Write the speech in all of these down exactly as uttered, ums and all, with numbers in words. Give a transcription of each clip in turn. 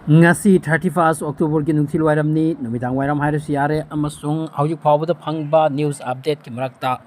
ꯉꯁꯤ thirty first Octoberꯒꯤ ꯅꯨꯡꯊꯤꯜ ꯋꯥꯏꯔꯝꯅꯤ, ꯅꯨꯃꯤꯗꯥꯡ ꯋꯥꯏꯔꯝ ꯍꯥꯏꯔꯁꯨ ꯌꯥꯔꯦ, ꯑꯃꯁꯨꯡ ꯍꯧꯖꯤꯛ ꯐꯥꯎꯕꯗ ꯐꯪꯕ news updateꯀꯤ ꯃꯔꯛꯇ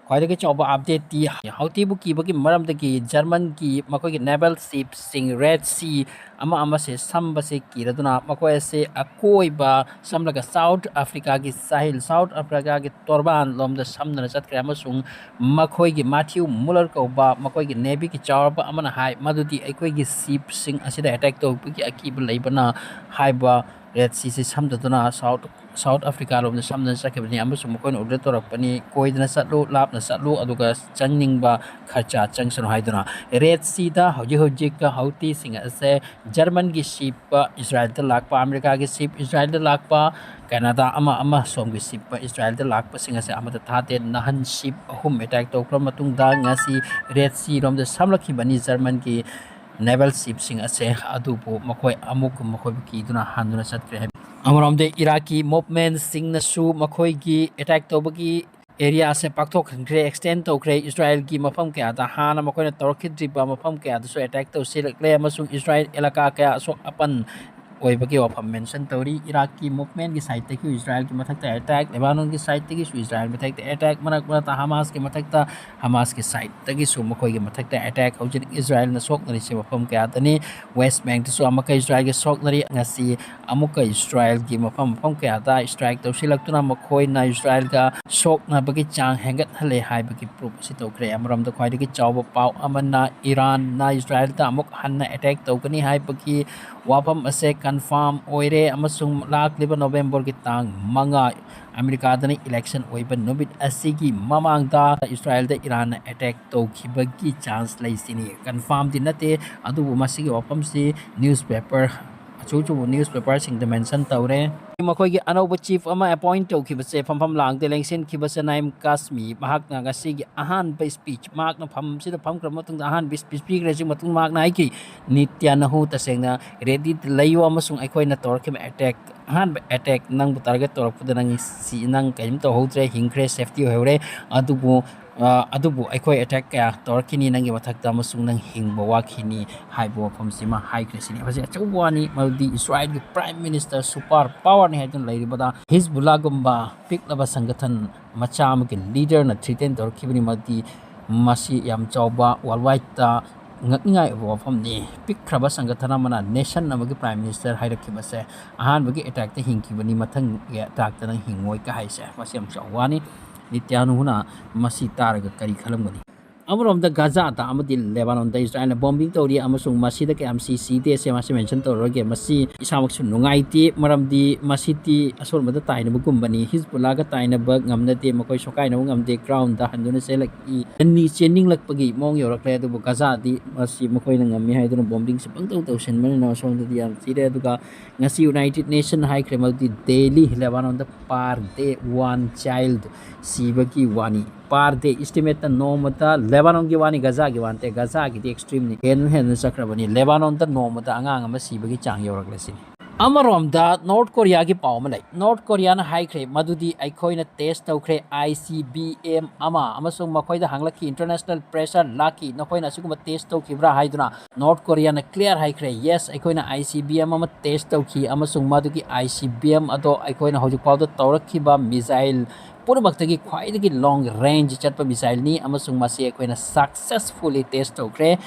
ꯈ꯭ꯋꯥꯏꯗꯒꯤ ꯆꯥꯎꯕ updateꯇꯤ ꯍꯧꯇꯤꯕꯨ ꯀꯤꯕꯒꯤ ꯃꯔꯝꯗꯒꯤ Germanꯒꯤ ꯃꯈꯣꯏꯒꯤ naval shipꯁꯤꯡ Red Sea ꯑꯃ ꯑꯃꯁꯦ ꯁꯝꯕꯁꯦ ꯀꯤꯔꯗꯨꯅ ꯃꯈꯣꯏ ꯑꯁꯦ ꯑꯀꯣꯏꯕ ꯁꯝꯂꯒ South Africaꯒꯤ ꯁꯥꯍꯤꯜ, South Africaꯒꯤ ꯇꯣꯔꯕꯥꯟ ꯂꯣꯝꯗ ꯁꯝꯗꯨꯅ ꯆꯠꯈ꯭ꯔꯦ, ꯑꯃꯁꯨꯡ ꯃꯈꯣꯏꯒꯤ Matthew Muller ꯀꯧꯕ ꯃꯈꯣꯏꯒꯤ navyꯒꯤ ꯆꯥꯎꯔꯕ ꯑꯃꯅ ꯍꯥꯏ ꯃꯗꯨꯗꯤ ꯑꯩꯈꯣꯏꯒꯤ shipꯁꯤꯡ ꯑꯁꯤꯗ attack ꯇꯧꯕꯒꯤ ꯑꯀꯤꯕ ꯂꯩꯕꯅ ꯍꯥꯏꯕ Red Seaꯁꯤ ꯁꯝꯗꯗꯨꯅ South, South Africa ꯂꯣꯝꯗ ꯁꯝꯗꯅ ꯆꯠꯈꯤꯕꯅꯤ, ꯑꯃꯁꯨꯡ ꯃꯈꯣꯏꯅ order ꯇꯧꯔꯛꯄꯅꯤ, ꯀꯣꯏꯗꯅ ꯆꯠꯂꯨ, ꯂꯥꯞꯅ ꯆꯠꯂꯨ, ꯑꯗꯨꯒ ꯆꯪꯅꯤꯡꯕ ꯈꯔꯆꯥ ꯆꯪꯁꯅꯨ ꯍꯥꯏꯗꯨꯅ꯫ Red Seaꯗ ꯍꯧꯖꯤꯛ ꯍꯧꯖꯤꯛ ꯍꯧꯇꯤꯁꯤꯡ ꯑꯁꯦ Germanꯒꯤ ship ꯏꯁꯔꯥꯏꯜꯗ ꯂꯥꯛꯄ, ꯑꯃꯦꯔꯤꯀꯥꯒꯤ ship ꯏꯁꯔꯥꯏꯜꯗ ꯂꯥꯛꯄ, ꯀꯅꯥꯗꯥ ꯑꯃ ꯑꯃ ꯁꯣꯝꯒꯤ ship ꯏꯁꯔꯥꯏꯜꯗ ꯂꯥꯛꯄꯁꯤꯡ ꯑꯁꯦ ꯑꯃꯠꯇ ꯊꯥꯗꯦ꯫ ꯅꯍꯥꯟ ship ꯑꯍꯨꯝ attack ꯇꯧꯈ꯭ꯔ ꯃꯇꯨꯡꯗ ꯉꯁꯤ Red Sea ꯔꯣꯝꯗ ꯁꯝꯂꯛꯈꯤꯕꯅꯤ Germanꯒꯤ naval shipꯁꯤꯡ ꯑꯁꯦ, ꯑꯗꯨꯕꯨ ꯃꯈꯣꯏ ꯑꯃꯨꯛ ꯃꯈꯣꯏꯕꯨ ꯀꯤꯗꯨꯅ ꯍꯟꯗꯨꯅ ꯆꯠꯈ꯭ꯔꯦ ꯍꯥꯏ꯫ ꯑꯃꯔꯣꯝꯗ ꯏꯔꯥꯛꯀꯤ movementꯁꯤꯡꯅꯁꯨ ꯃꯈꯣꯏꯒꯤ attack ꯇꯧꯕꯒꯤ areaꯁꯦ ꯄꯥꯛꯊꯣꯛꯍꯟꯈ꯭ꯔꯦ, extend ꯇꯧꯈ꯭ꯔꯦ꯫ ꯏꯁꯔꯥꯏꯜꯒꯤ ꯃꯐꯝ ꯀꯌꯥꯗ ꯍꯥꯟꯅ ꯃꯈꯣꯏꯅ ꯇꯧꯔꯛꯈꯤꯗ꯭ꯔꯤꯕ ꯃꯐꯝ ꯀꯌꯥꯗꯁꯨ attack ꯇꯧꯁꯤꯜꯂꯛꯂꯦ, ꯑꯃꯁꯨꯡ ꯏꯁꯔꯥꯏꯜ ꯑꯦꯂꯥꯀꯥ ꯀꯌꯥ ꯑꯁꯣꯛ ꯑꯄꯟ ꯑꯣꯏꯕꯒꯤ ꯋꯥꯐꯝ mention ꯇꯧꯔꯤ꯫ ꯏꯔꯥꯛꯀꯤ movementꯀꯤ sideꯇꯒꯤ ꯏꯁꯔꯥꯏꯜꯒꯤ ꯃꯊꯛꯇ attack, ꯂꯦꯕꯥꯅꯣꯟꯒꯤ sideꯇꯒꯤꯁꯨ ꯏꯁꯔꯥꯏꯜ ꯃꯊꯛꯇ attack, ꯃꯔꯛ ꯃꯔꯛꯇ ꯍꯃꯥꯁꯀꯤ ꯃꯊꯛꯇ, ꯍꯃꯥꯁꯀꯤ sideꯇꯒꯤꯁꯨ ꯃꯈꯣꯏꯒꯤ ꯃꯊꯛꯇ attack꯫ ꯍꯧꯖꯤꯛ ꯏꯁꯔꯥꯏꯜꯅ ꯁꯣꯛꯅꯔꯤꯁꯦ ꯃꯐꯝ ꯀꯌꯥꯗꯅꯤ꯫ West Bankꯇꯁꯨ ꯑꯃꯨꯛꯀ ꯏꯁꯔꯥꯏꯜꯒ ꯁꯣꯛꯅꯔꯤ꯫ ꯉꯁꯤ ꯑꯃꯨꯛꯀ ꯏꯁꯔꯥꯏꯜꯒꯤ ꯃꯐꯝ ꯃꯐꯝ ꯀꯌꯥꯗ strike ꯇꯧꯁꯤꯜꯂꯛꯇꯨꯅ ꯃꯈꯣꯏꯅ ꯏꯁꯔꯥꯏꯜꯒ ꯁꯣꯛꯅꯕꯒꯤ ꯆꯥꯡ ꯍꯦꯟꯒꯠꯍꯜꯂꯦ ꯍꯥꯏꯕꯒꯤ proof ꯑꯁꯤ ꯇꯧꯈ꯭ꯔꯦ꯫ ꯑꯃꯔꯣꯝꯗ ꯈ꯭ꯋꯥꯏꯗꯒꯤ ꯆꯥꯎꯕ ꯄꯥꯎ ꯑꯃꯅ ꯏꯔꯥꯟꯅ ꯏꯁꯔꯥꯏꯜꯗ ꯑꯃꯨꯛ ꯍꯟꯅ attack ꯇꯧꯒꯅꯤ ꯍꯥꯏꯕꯒꯤ ꯋꯥꯐꯝ ꯑꯁꯦ confirm ꯑꯣꯏꯔꯦ, ꯑꯃꯁꯨꯡ ꯂꯥꯛꯂꯤꯕ Novemberꯒꯤ ꯇꯥꯡ ꯃꯉꯥ ꯑꯃꯦꯔꯤꯀꯥꯗꯅ election ꯑꯣꯏꯕ ꯅꯨꯃꯤꯠ ꯑꯁꯤꯒꯤ ꯃꯃꯥꯡꯗ ꯏꯁꯔꯥꯏꯜꯗ ꯏꯔꯥꯟꯅ attack ꯇꯧꯈꯤꯕꯒꯤ chance ꯂꯩꯁꯤꯅꯤ꯫ Confirmꯗꯤ ꯅꯠꯇꯦ, ꯑꯗꯨꯕꯨ ꯃꯁꯤꯒꯤ ꯋꯥꯐꯝꯁꯤ newspaper, ꯑꯆꯧ ꯑꯆꯧꯕ newspaperꯁꯤꯡꯗ mention ꯇꯧꯔꯦ꯫ ꯃꯈꯣꯏꯒꯤ ꯑꯅꯧꯕ chief ꯑꯃ appoint ꯇꯧꯈꯤꯕꯁꯦ ꯐꯝꯐꯝ ꯂꯥꯡꯗ ꯂꯦꯡꯁꯤꯟꯈꯤꯕꯁꯦ Naeem Qassem, ꯃꯍꯥꯛꯅ ꯉꯁꯤꯒꯤ ꯑꯍꯥꯟꯕ speech, ꯃꯍꯥꯛꯅ ꯐꯝꯁꯤꯗ ꯐꯝꯈ꯭ꯔꯕ ꯃꯇꯨꯡꯗ ꯑꯍꯥꯟꯕ speech ꯄꯤꯈ꯭ꯔꯦ꯫ ꯍꯧꯖꯤꯛ ꯃꯇꯨꯡ ꯃꯍꯥꯛꯅ ꯍꯥꯏꯈꯤ, "ꯅꯤꯇ꯭ꯌꯥꯅꯍꯨ, ꯇꯁꯦꯡꯅ ready ꯂꯩꯌꯨ, ꯑꯃꯁꯨꯡ ꯑꯩꯈꯣꯏꯅ ꯇꯧꯔꯛꯈꯤꯕ attack, ꯑꯍꯥꯟꯕ attack ꯅꯪꯕꯨ target ꯇꯧꯔꯛꯄꯗ ꯅꯪ ꯁꯤ, ꯅꯪ ꯀꯔꯤꯝ ꯇꯧꯍꯧꯗ꯭ꯔꯦ, ꯍꯤꯡꯈ꯭ꯔꯦ, safety ꯑꯣꯏꯍꯧꯔꯦ, ꯑꯗꯨꯕꯨ ꯑ, ꯑꯗꯨꯕꯨ ꯑꯩꯈꯣꯏ ꯑꯦꯇꯦꯛ ꯀꯌꯥ ꯇꯧꯔꯛꯈꯤꯅꯤ ꯅꯪꯒꯤ ꯃꯊꯛꯇ, ꯑꯃꯁꯨꯡ ꯅꯪ ꯍꯤꯡꯕ ꯋꯥꯈꯤꯅꯤ ꯍꯥꯏꯕ ꯋꯥꯐꯝꯁꯤꯃ ꯍꯥꯏꯈ꯭ꯔꯦ ꯁꯤꯅꯤ꯫ ꯃꯁꯤ ꯑꯆꯧꯕ ꯋꯥꯅꯤ, ꯃꯗꯨꯗꯤ ꯏꯁꯔꯥꯏꯜꯒꯤ ꯄ꯭ꯔꯥꯏꯝ ꯃꯤꯅꯤꯁꯇꯔ ꯁꯨꯄꯔ ꯄꯥꯋꯔꯅꯤ ꯍꯥꯏꯗꯨꯅ ꯂꯩꯔꯤꯕꯗ ꯍꯤꯖꯕꯨꯜꯂꯥꯒꯨꯝꯕ ꯄꯤꯛꯂꯕ ꯁꯪꯒꯊꯟ ꯃꯆꯥ ꯑꯃꯒꯤ ꯂꯤꯗꯔꯅ ꯊ꯭ꯔꯤꯇꯦꯟ ꯇꯧꯔꯛꯈꯤꯕꯅꯤ꯫ ꯃꯗꯨꯗꯤ ꯃꯁꯤ ꯌꯥꯝ ꯆꯥꯎꯕ ꯋꯥꯔꯜ ꯋꯥꯏꯗꯇ ꯉꯛꯅꯤꯡꯉꯥꯏ ꯑꯣꯏꯕ ꯋꯥꯐꯝꯅꯤ꯫ ꯄꯤꯛꯈ꯭ꯔꯕ ꯁꯪꯒꯊꯟ ꯑꯃꯅ ꯅꯦꯁꯟ ꯑꯃꯒꯤ ꯄ꯭ꯔꯥꯏꯝ ꯃꯤꯅꯤꯁꯇꯔ ꯍꯥꯏꯔꯛꯈꯤꯕꯁꯦ, ꯑꯍꯥꯟꯕꯒꯤ ꯑꯦꯇꯦꯛꯇ ꯍꯤꯡꯈꯤꯕꯅꯤ, ꯃꯊꯪꯒꯤ ꯑꯦꯇꯦꯛꯇ ꯅꯪ ꯍꯤꯡꯉꯣꯏ ꯀ ꯍꯥꯏꯁꯦ, ꯃꯁꯤ ꯌꯥꯝ ꯆꯥꯎꯕ ꯋꯥꯅꯤ꯫ ꯅꯤꯇ꯭ꯌꯥꯅꯨꯍꯨꯅ ꯃꯁꯤ ꯇꯥꯔꯒ ꯀꯔꯤ ꯈꯜꯂꯝꯒꯅꯤ? ꯑꯃꯔꯣꯝꯗ ꯒꯥꯖꯥꯗ ꯑꯃꯗꯤ ꯂꯦꯕꯥꯅꯣꯟꯗ ꯏꯁꯔꯥꯏꯜꯅ ꯕꯣꯝꯕꯤꯡ ꯇꯧꯔꯤ, ꯑꯃꯁꯨꯡ ꯃꯁꯤꯗ ꯀꯌꯥꯝ ꯁꯤ ꯁꯤꯗꯦꯁꯦ ꯃꯁꯤ ꯃꯦꯟꯁꯟ ꯇꯧꯔꯔꯣꯏꯒꯦ꯫ ꯃꯁꯤ ꯏꯁꯥꯃꯛꯁꯨ ꯅꯨꯡꯉꯥꯏꯇꯦ, ꯃꯔꯝꯗꯤ ꯃꯁꯤꯗꯤ ꯑꯁꯣꯟꯕꯗ ꯇꯥꯏꯅꯕꯒꯨꯝꯕꯅꯤ꯫ ꯍꯤꯖꯕꯨꯜꯂꯥꯒ ꯇꯥꯏꯅꯕ ꯉꯝꯅꯗꯦ, ꯃꯈꯣꯏ ꯁꯣꯀꯥꯏꯅꯕ ꯉꯝꯗꯦ, ꯒ꯭ꯔꯥꯎꯟꯗ ꯍꯟꯗꯨꯅ ꯆꯦꯜꯂꯛꯏ꯫ ꯆꯦꯟꯅꯤꯡꯂꯛꯄꯒꯤ ꯃꯑꯣꯡ ꯌꯧꯔꯛꯂꯦ꯫ ꯑꯗꯨꯕꯨ ꯒꯥꯖꯥꯗꯤ ꯃꯁꯤ ꯃꯈꯣꯏꯅ ꯉꯝꯃꯤ ꯍꯥꯏꯗꯨꯅ ꯕꯣꯝꯕꯤꯡꯁꯦ ꯄꯪꯇꯧ ꯇꯧꯁꯤꯟꯕꯅꯤꯅ ꯑꯁꯣꯝꯗꯗꯤ ꯌꯥꯝ ꯊꯤꯔꯦ꯫ ꯑꯗꯨꯒ ꯉꯁꯤ ꯌꯨꯅꯥꯏꯇꯦꯠ ꯅꯦꯁꯟ ꯍꯥꯏꯈ꯭ꯔꯦ, ꯃꯗꯨꯗꯤ daily ꯂꯦꯕꯥꯅꯣꯟꯗ per day one child ꯁꯤꯕꯒꯤ ꯋꯥꯅꯤ꯫ Per day estimateꯇ ꯅꯣꯡꯃꯗ ꯂꯦꯕꯥꯅꯣꯟꯒꯤ ꯋꯥꯅꯤ, ꯒꯥꯖꯥꯒꯤ ꯋꯥ ꯅꯠꯇꯦ, ꯒꯥꯖꯥꯒꯤꯗꯤ extremeꯅꯤ, ꯍꯦꯟꯅ ꯍꯦꯟꯅ ꯆꯠꯈ꯭ꯔꯕꯅꯤ꯫ ꯂꯦꯕꯥꯅꯣꯟꯗ ꯅꯣꯡꯃꯗ ꯑꯉꯥꯡ ꯑꯃ ꯁꯤꯕꯒꯤ ꯆꯥꯡ ꯌꯧꯔꯛꯂꯦ ꯁꯤꯅꯤ꯫ ꯑꯃꯔꯣꯝꯗ ꯅꯣꯔꯠ ꯀꯣꯔꯤꯌꯥꯒꯤ ꯄꯥꯎ ꯑꯃ ꯂꯩ꯫ ꯅꯣꯔꯠ ꯀꯣꯔꯤꯌꯥꯅ ꯍꯥꯏꯈ꯭ꯔꯦ, ꯃꯗꯨꯗꯤ ꯑꯩꯈꯣꯏꯅ ꯇꯦꯁ ꯇꯧꯈ꯭ꯔꯦ ICBM ꯑꯃ, ꯑꯃꯁꯨꯡ ꯃꯈꯣꯏꯗ ꯍꯪꯂꯛꯈꯤ, international pressure ꯂꯥꯛꯈꯤ, ꯅꯈꯣꯏꯅ ꯑꯁꯤꯒꯨꯝꯕ ꯇꯦꯁ ꯇꯧꯈꯤꯕ꯭ꯔꯥ ꯍꯥꯏꯗꯨꯅ꯫ ꯅꯣꯔꯠ ꯀꯣꯔꯤꯌꯥꯅ clear ꯍꯥꯏꯈ꯭ꯔꯦ, yes, ꯑꯩꯈꯣꯏꯅ ICBM ꯑꯃ ꯇꯦꯁ ꯇꯧꯈꯤ, ꯑꯃꯁꯨꯡ ꯃꯗꯨꯒꯤ ICBM ꯑꯗꯣ ꯑꯩꯈꯣꯏꯅ ꯍꯧꯖꯤꯛ ꯐꯥꯎꯗ ꯇꯧꯔꯛꯈꯤꯕ ꯃꯤꯖꯥꯏꯜ ꯄꯨꯝꯅꯃꯛꯇꯒꯤ ꯈ꯭ꯋꯥꯏꯗꯒꯤ long range ꯆꯠꯄ ꯃꯤꯖꯥꯏꯜꯅꯤ, ꯑꯃꯁꯨꯡ ꯃꯁꯤ ꯑꯩꯈꯣꯏꯅ successfully test ꯇꯧꯈ꯭ꯔꯦ꯫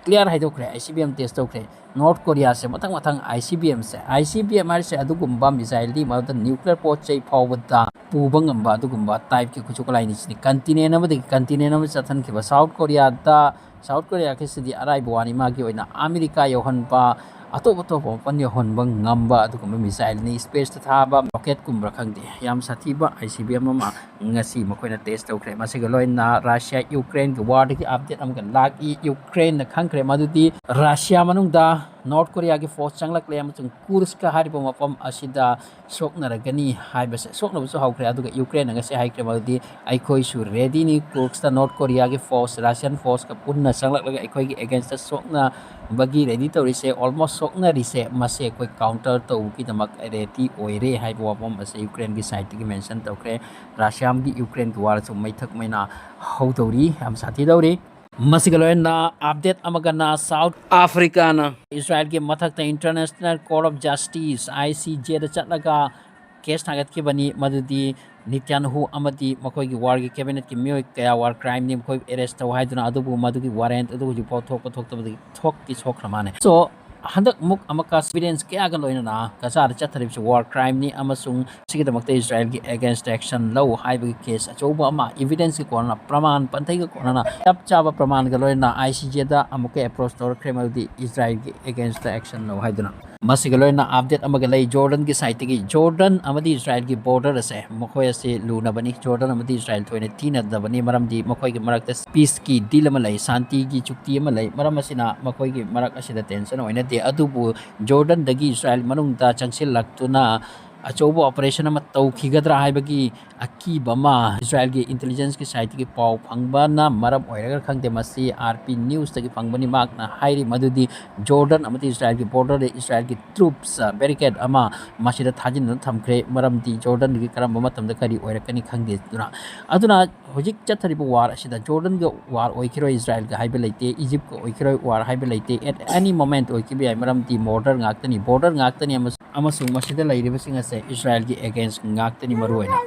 Clear ꯍꯥꯏꯗꯣꯛꯈ꯭ꯔꯦ, ICBM test ꯇꯧꯈ꯭ꯔꯦ꯫ ꯅꯣꯔꯠ ꯀꯣꯔꯤꯌꯥꯁꯦ ꯃꯊꯪ ꯃꯊꯪ ICBMꯁꯦ, ICBM ꯍꯥꯏꯔꯤꯁꯦ ꯑꯗꯨꯒꯨꯝꯕ ꯃꯤꯖꯥꯏꯜꯗꯤ ꯃꯗꯨꯗ nuclear ꯄꯣꯠ ꯆꯩ ꯐꯥꯎꯕꯗ ꯄꯨꯕ ꯉꯝꯕ ꯑꯗꯨꯒꯨꯝꯕ typeꯀꯤ ꯈꯨꯠꯁꯨ ꯈꯨꯠꯂꯥꯏꯅꯤ ꯁꯤꯅꯤ꯫ Continent ꯑꯃꯗꯒꯤ continent ꯑꯃ ꯆꯠꯍꯟꯈꯤꯕ꯫ ꯁꯥꯎꯠ ꯀꯣꯔꯤꯌꯥꯗ, ꯁꯥꯎꯠ ꯀꯣꯔꯤꯌꯥꯒꯤꯁꯤꯗꯤ ꯑꯔꯥꯏꯕ ꯋꯥꯅꯤ, ꯃꯥꯒꯤ ꯑꯣꯏꯅ ꯑꯃꯦꯔꯤꯀꯥ ꯌꯧꯍꯟꯕ, ꯑꯇꯣꯞ ꯑꯇꯣꯞꯄ ꯃꯐꯝ ꯌꯧꯍꯟꯕ ꯉꯝꯕ ꯑꯗꯨꯒꯨꯝꯕ ꯃꯤꯖꯥꯏꯜꯅꯤ꯫ Spaceꯇ ꯊꯥꯕ ꯔꯣꯀꯦꯠꯀꯨꯝꯕ꯭ꯔꯥ ꯈꯪꯗꯦ, ꯌꯥꯝ ꯁꯥꯊꯤꯕ ICBM ꯑꯃ ꯉꯁꯤ ꯃꯈꯣꯏꯅ ꯇꯦꯁ ꯇꯧꯈ꯭ꯔꯦ꯫ ꯃꯁꯤꯒ ꯂꯣꯏꯅꯅ ꯔꯁꯤꯌꯥ ꯌꯨꯀ꯭ꯔꯦꯟꯒꯤ warꯗꯒꯤ update ꯑꯃꯒ ꯂꯥꯛꯏ꯫ ꯌꯨꯀ꯭ꯔꯦꯟꯅ ꯈꯪꯈ꯭ꯔꯦ ꯃꯗꯨꯗꯤ ꯔꯁꯤꯌꯥ ꯃꯅꯨꯡꯗ ꯅꯣꯔꯠ ꯀꯣꯔꯤꯌꯥꯒꯤ ꯐꯣꯔꯁ ꯆꯪꯂꯛꯂꯦ ꯑꯃꯁꯨꯡ ꯀꯨꯔꯁꯀ ꯍꯥꯏꯔꯤꯕ ꯃꯐꯝ ꯑꯁꯤꯗ ꯁꯣꯛꯅꯔꯒꯅꯤ ꯍꯥꯏꯕꯁꯦ, ꯁꯣꯛꯅꯕꯁꯨ ꯍꯧꯈ꯭ꯔꯦ꯫ ꯑꯗꯨꯒ ꯌꯨꯀ꯭ꯔꯦꯟꯅ ꯉꯁꯤ ꯍꯥꯏꯈ꯭ꯔꯦ ꯃꯗꯨꯗꯤ ꯑꯩꯈꯣꯏꯁꯨ ꯔꯦꯗꯤꯅꯤ, ꯀꯨꯔꯁꯇ ꯅꯣꯔꯠ ꯀꯣꯔꯤꯌꯥꯒꯤ ꯐꯣꯔꯁ, ꯔꯁꯤꯌꯥꯟ ꯐꯣꯔꯁꯀ ꯄꯨꯟꯅ ꯆꯪꯂꯛꯂꯒ ꯑꯩꯈꯣꯏꯒꯤ ꯑꯦꯒꯦꯟꯁꯇ ꯁꯣꯛꯅꯕꯒꯤ ꯔꯦꯗꯤ ꯇꯧꯔꯤꯁꯦ, ꯑꯣꯜꯃꯣꯁ ꯁꯣꯛꯅꯔꯤꯁꯦ, ꯃꯁꯤ ꯑꯩꯈꯣꯏ ꯀꯥꯎꯟꯇꯔ ꯇꯧꯕꯒꯤꯗꯃꯛ ꯔꯦꯗꯤ ꯑꯣꯏꯔꯦ ꯍꯥꯏꯕ ꯋꯥꯐꯝ ꯑꯁꯤ ꯌꯨꯀ꯭ꯔꯦꯟꯒꯤ ꯁꯥꯏꯠꯇꯒꯤ ꯃꯦꯟꯁꯟ ꯇꯧꯈ꯭ꯔꯦ꯫ ꯔꯁꯤꯌꯥꯒꯤ ꯌꯨꯀ꯭ꯔꯦꯟꯒꯤ ꯋꯥꯔꯁꯨ ꯃꯩꯊꯛ ꯃꯩꯅ ꯍꯧꯗꯧꯔꯤ, ꯌꯥꯝ ꯁꯥꯊꯤꯗꯧꯔꯤ꯫ ꯃꯁꯤꯒ ꯂꯣꯏꯅꯅ ꯑꯞꯗꯦꯠ ꯑꯃꯒꯅ ꯁꯥꯎꯠ ꯑꯐ꯭ꯔꯤꯀꯥꯅ ꯏꯁꯔꯥꯏꯜꯒꯤ ꯃꯊꯛꯇ international court of justice, I C Z ꯆꯠꯂꯒ ꯀꯦꯁ ꯊꯥꯡꯒꯠꯈꯤꯕꯅꯤ꯫ ꯃꯗꯨꯗꯤ ꯅꯤꯇꯥꯟꯌꯥꯍꯨ ꯑꯃꯗꯤ ꯃꯈꯣꯏꯒꯤ ꯋꯥꯔꯒꯤ ꯀꯦꯕꯤꯅꯦꯠꯀꯤ ꯃꯤꯑꯣꯏ ꯀꯌꯥ ꯋꯥꯔ ꯀ꯭ꯔꯥꯏꯝꯅꯤ, ꯃꯈꯣꯏ ꯑꯦꯔꯦꯁ ꯇꯧ ꯍꯥꯏꯗꯨꯅ, ꯑꯗꯨꯕꯨ ꯃꯗꯨꯒꯤ ꯋꯥꯔꯦꯟꯠ ꯑꯗꯨ ꯍꯧꯖꯤꯛꯐꯥꯎ ꯊꯣꯛꯄ ꯊꯣꯛꯇꯕꯗꯤ ꯊꯣꯛꯇꯤ ꯊꯣꯛꯈ꯭ꯔ ꯃꯥꯜꯂꯦ꯫ ꯁꯣ ꯍꯟꯗꯛ ꯑꯃꯨꯛ ꯑꯃꯨꯛꯀ ꯏꯚꯤꯗꯦꯟꯁ ꯀꯌꯥꯒ ꯂꯣꯏꯅꯅ ꯒꯖꯥꯗ ꯆꯠꯊꯔꯤꯕꯁꯤ ꯋꯥꯔ ꯀ꯭ꯔꯥꯏꯝꯅꯤ ꯑꯃꯁꯨꯡ ꯁꯤꯒꯤꯗꯃꯛꯇ ꯏꯁꯔꯥꯏꯜꯒꯤ ꯑꯦꯒꯦꯟꯁꯇ ꯑꯦꯛꯁꯟ ꯂꯧ ꯍꯥꯏꯕꯒꯤ ꯀꯦꯁ ꯑꯆꯧꯕ ꯑꯃ, ꯏꯚꯤꯗꯦꯟꯁꯀꯤ ꯀꯣꯟꯅ, ꯄ꯭ꯔꯃꯥꯟ ꯄꯟꯊꯩꯒ ꯀꯣꯟꯅꯅ, ꯆꯞ ꯆꯥꯕ ꯄ꯭ꯔꯃꯥꯟꯒ ꯂꯣꯏꯅꯅ ꯑꯥꯏ ꯁꯤ ꯖꯦꯗ ꯑꯃꯨꯛꯀ ꯑꯦꯄ꯭ꯔꯣꯆ ꯇꯧꯔꯛꯈ꯭ꯔꯦ, ꯃꯗꯨꯗꯤ ꯏꯁꯔꯥꯏꯜꯒꯤ ꯑꯦꯒꯦꯟꯁꯇ ꯑꯦꯛꯁꯟ ꯂꯧ ꯍꯥꯏꯗꯨꯅ꯫ ꯃꯁꯤꯒ ꯂꯣꯏꯅꯅ ꯑꯞꯗꯦꯠ ꯑꯃꯒ ꯂꯩ ꯖꯣꯔꯗꯟꯒꯤ ꯁꯥꯏꯠꯇꯒꯤ꯫ ꯖꯣꯔꯗꯟ ꯑꯃꯗꯤ ꯏꯁꯔꯥꯏꯜꯒꯤ ꯕꯣꯔꯗꯔ ꯑꯁꯦ, ꯃꯈꯣꯏ ꯑꯁꯤ ꯂꯨꯅꯕꯅꯤ꯫ ꯖꯣꯔꯗꯟ ꯑꯃꯗꯤ ꯏꯁꯔꯥꯏꯜ ꯊꯣꯏꯅ ꯇꯤꯟꯅꯗꯕꯅꯤ, ꯃꯔꯝꯗꯤ ꯃꯈꯣꯏꯒꯤ ꯃꯔꯛꯇ ꯄꯤꯁꯀꯤ ꯗꯤꯜ ꯑꯃ ꯂꯩ, ꯁꯥꯟꯇꯤꯒꯤ ꯆꯨꯛꯇꯤ ꯑꯃ ꯂꯩ꯫ ꯃꯔꯝ ꯑꯁꯤꯅ ꯃꯈꯣꯏꯒꯤ ꯃꯔꯛ ꯑꯁꯤꯗ ꯇꯦꯟꯁꯟ ꯑꯣꯏꯅꯗꯦ꯫ ꯑꯗꯨꯕꯨ ꯖꯣꯔꯗꯟꯗꯒꯤ ꯏꯁꯔꯥꯏꯜ ꯃꯅꯨꯡꯗ ꯆꯪꯁꯤꯜꯂꯛꯇꯨꯅ ꯑꯆꯧꯕ ꯑꯣꯄꯔꯦꯁꯟ ꯑꯃ ꯇꯧꯈꯤꯒꯗ꯭ꯔꯥ ꯍꯥꯏꯕꯒꯤ ꯑꯀꯤꯕ ꯑꯃ ꯏꯁꯔꯥꯏꯜꯒꯤ ꯏꯟꯇꯦꯂꯤꯖꯦꯟꯁꯀꯤ ꯁꯥꯏꯠꯇꯒꯤ ꯄꯥꯎ ꯐꯪꯕꯅ ꯃꯔꯝ ꯑꯣꯏꯔꯒ ꯈꯪꯗꯦ, ꯃꯁꯤ ꯑꯥꯔ ꯄꯤ ꯅ꯭ꯌꯨꯁꯇꯒꯤ ꯐꯪꯕꯅꯤ꯫ ꯃꯍꯥꯛꯅ ꯍꯥꯏꯔꯤ ꯃꯗꯨꯗꯤ ꯖꯣꯔꯗꯟ ꯑꯃꯗꯤ ꯏꯁꯔꯥꯏꯜꯒꯤ ꯕꯣꯔꯗꯔꯗ ꯏꯁꯔꯥꯏꯜꯒꯤ ꯇ꯭ꯔꯨꯞꯁ, ꯕꯦꯔꯤꯀꯦꯠ ꯑꯃ ꯃꯁꯤꯗ ꯊꯥꯖꯤꯟꯗꯨꯅ ꯊꯝꯈ꯭ꯔꯦ, ꯃꯔꯝꯗꯤ ꯖꯣꯔꯗꯟꯒꯤ ꯀꯔꯝꯕ ꯃꯇꯝꯗ ꯀꯔꯤ ꯑꯣꯏꯔꯛꯀꯅꯤ ꯈꯪꯗꯦ꯫ ꯑꯗꯨꯅ, ꯑꯗꯨꯅ ꯍꯧꯖꯤꯛ ꯆꯠꯊꯔꯤꯕ ꯋꯥꯔ ꯑꯁꯤꯗ ꯖꯣꯔꯗꯟꯒ ꯋꯥꯔ ꯑꯣꯏꯈꯤꯔꯣꯏ, ꯏꯁꯔꯥꯏꯜꯒ ꯍꯥꯏꯕ ꯂꯩꯇꯦ, ꯏꯖꯤꯞꯀ ꯑꯣꯏꯈꯤꯔꯣꯏ ꯋꯥꯔ ꯍꯥꯏꯕ ꯂꯩꯇꯦ꯫ ꯑꯦꯠ ꯑꯦꯅꯤ ꯃꯣꯃꯦꯟꯠ ꯑꯣꯏꯈꯤꯕ ꯌꯥꯏ, ꯃꯔꯝꯗꯤ ꯕꯣꯔꯗꯔ ꯉꯥꯛꯇꯅꯤ, ꯕꯣꯔꯗꯔ ꯉꯥꯛꯇꯅꯤ ꯑꯃꯁꯨꯡ, ꯑꯃꯁꯨꯡ ꯃꯁꯤꯗ ꯂꯩꯔꯤꯕꯁꯤꯡ ꯑꯁꯦ ꯏꯁꯔꯥꯏꯜꯒꯤ ꯑꯦꯒꯦꯟꯁ ꯉꯥꯛꯇꯅꯤ ꯃꯔꯨꯑꯣꯏꯅ꯫